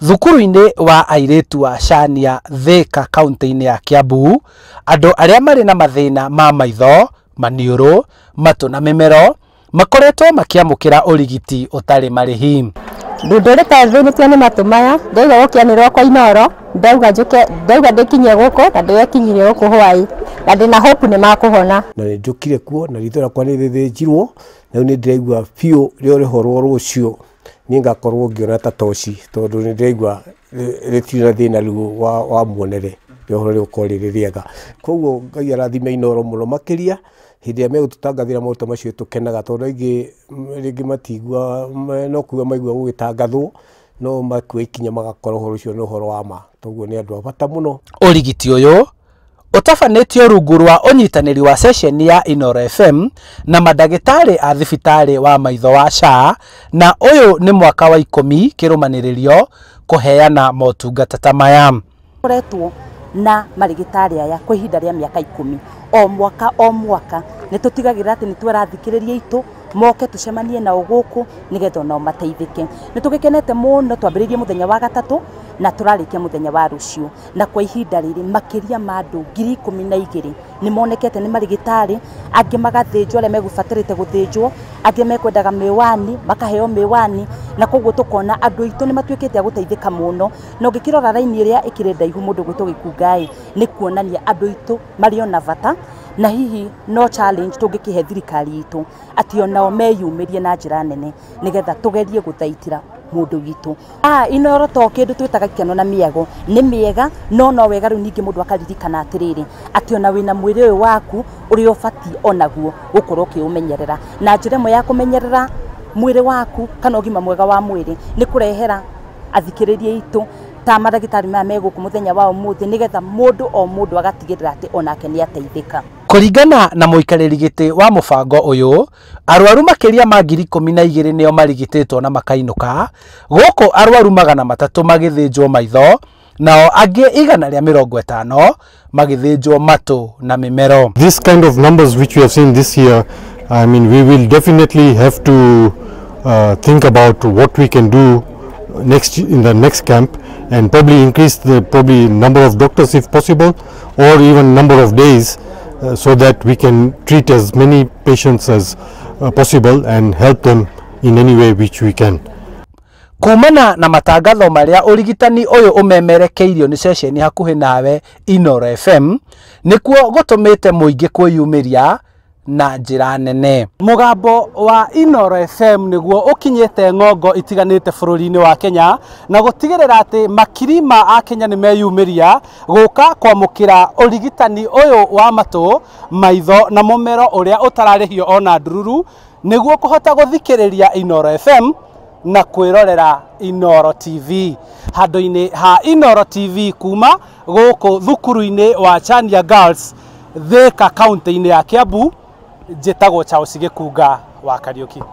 Thukuru-inĩ wa airĩtu wa Shania Thika kaunti-inĩ ya Kiambu, andũ arĩa marĩ na mathĩna ma maitho, maniũrũ, matũ na mĩmero makoretwo makĩamũkĩra ũrigiti ũtarĩ marĩhi. Ndũndũrĩte thĩnĩtio nĩ matũ maya, ndaigua gũkĩanĩrĩrwo kwa Inooro, ndauga njũke, ndauga ndĩkinyie gũkũ na ndĩrekinyirie gũkũ hwaĩ na ndĩna hope nĩ makũhona. Na nĩ njũkire kuo na ritho rĩakwa nĩ rĩthĩnjirwo na rĩu nĩ ndĩraigua biũ rĩo rĩhorwo rũciũ niĩ ngakorwo ngĩona ta toci tondũ nĩ ndĩraigua rĩtirĩ na thĩna rĩu wa muonere, rĩohoro rĩgũkorwo rĩrĩ rĩega. Koguo Ngai arathime Inooro mũno makĩria hĩndĩ ĩrĩa megũtũtangathĩra maũndũ ta macio tũkenaga tondũ aingĩ rĩngĩ matigua no kuga maigua gũgĩtangathwo no makua ikinya magakora ũhoro ũcio nĩ ũhoro wa ma. Toguo nĩ andũ a bata mũno. Ũrigiti ũyũ ũtabanĩtio rungu rwa ũnyitanĩri wa ceceni ya Inooro FM na mandagĩtarĩ a thibitarĩ wa maitho wa SHA, na ũyũ nĩ mwaka wa 10 kĩrũmanĩrĩrio kũheana motungata ta maya. Koretwo na marigitari aya kwa ihinda rĩa mĩaka 10 o mwaka o mwaka nĩ tũtigagĩrĩra atĩ nĩ twarathikĩrĩria itũ moke tũcemanie nao gũkũ nĩgetha onao mateithĩke. Nĩ tũgĩkenete mũno, twambĩrĩirie mũthenya wa gatatũ na tũrarĩkia mũthenya wa rũciũ, na kwa ihinda rĩrĩ makĩria ma andũ 12,000 nĩ monekete nĩ marigitari, angĩ magathĩnjwo arĩa megũbatarĩte gũthĩnjwo, angĩ mekwendaga mĩwani makaheo mĩwani, na koguo tũkona andũ aitũ nĩ matuĩkĩte a gũteithĩka mũno. Na ũngĩkĩrora raini ĩrĩa ĩkĩrĩ ndaihu mũndũ gwĩtwo Gĩkunga-ĩ, nĩ kuonania andũ aitũ marĩ ona bata, na hihi no challenge tũngĩkĩhe thirikari itũ atĩ onao meyumĩrie na njĩra nene nĩgetha tũgerie gũthaitĩra mũndũ witũ. Inooro to kĩndũ twĩtaga gĩkeno na mĩago nĩ mĩega, no no wega rĩu ningĩ mũndũ akaririkana atĩrĩrĩ atĩ ona wĩna mwĩrĩ ũyũ waku ũrĩa ũbatiĩ onaguo gũkorwo ũkĩũmenyerera. Na njĩra ĩmwe ya kũmenyerera mwĩrĩ waku kana ũgima mwega wa mwĩrĩ nĩ kũrehera athikĩrĩria aitũ ta mandagĩtarĩ maya me gũkũ mũthenya wa ũmũthĩ nĩgetha mũndũ o mũndũ agatigĩrĩra atĩ onake nĩ ateithĩka. Kũringana na mũikarĩri gĩtĩ wa mũbango ũyũ, arwaru makĩria ma 12,000 nĩo marigitĩtwo na makainũka, gũkũ arwaru 300 magĩthĩnjwo maitho, nao angĩ 150 magĩthĩnjwo matũ na mĩmero. This kind of numbers which we have seen this year, I mean, we will definitely have to think about what we can do next in the next camp, and probably increase the number of doctors if possible, or even number of days, so that we can treat as many patients as possible and help them in any way which we can. Kumana na matangatho maria ũrigitani ũyũ ũmemerekeirio nĩ ceceni hakuhĩ nawe Inooro FM, nĩkuo gũtũmĩte mũingĩ kwĩyumĩria na njĩra nene. Mũgambo wa Inooro FM nĩguo ũkinyĩte ng'ongo itiganĩte bũrũri-inĩ wa Kenya na gũtigĩrĩra atĩ makiri ma akenya nĩ meyumĩria gũka kwamũkĩra ũrigitani ũyũ wa matũ, maitho na mũmero ũrĩa ũtararĩhio ona ndururu, nĩguo kũhota gũthikĩrĩria Inooro FM na kwĩrorera Inooro TV. Handũ-inĩ ha Inooro TV kuma gũkũ thukuru-inĩ wa Chania Girls Thika kaunti-inĩ ya Kiambu, njĩtagwo Charles Gĩkunga wa Kariũki.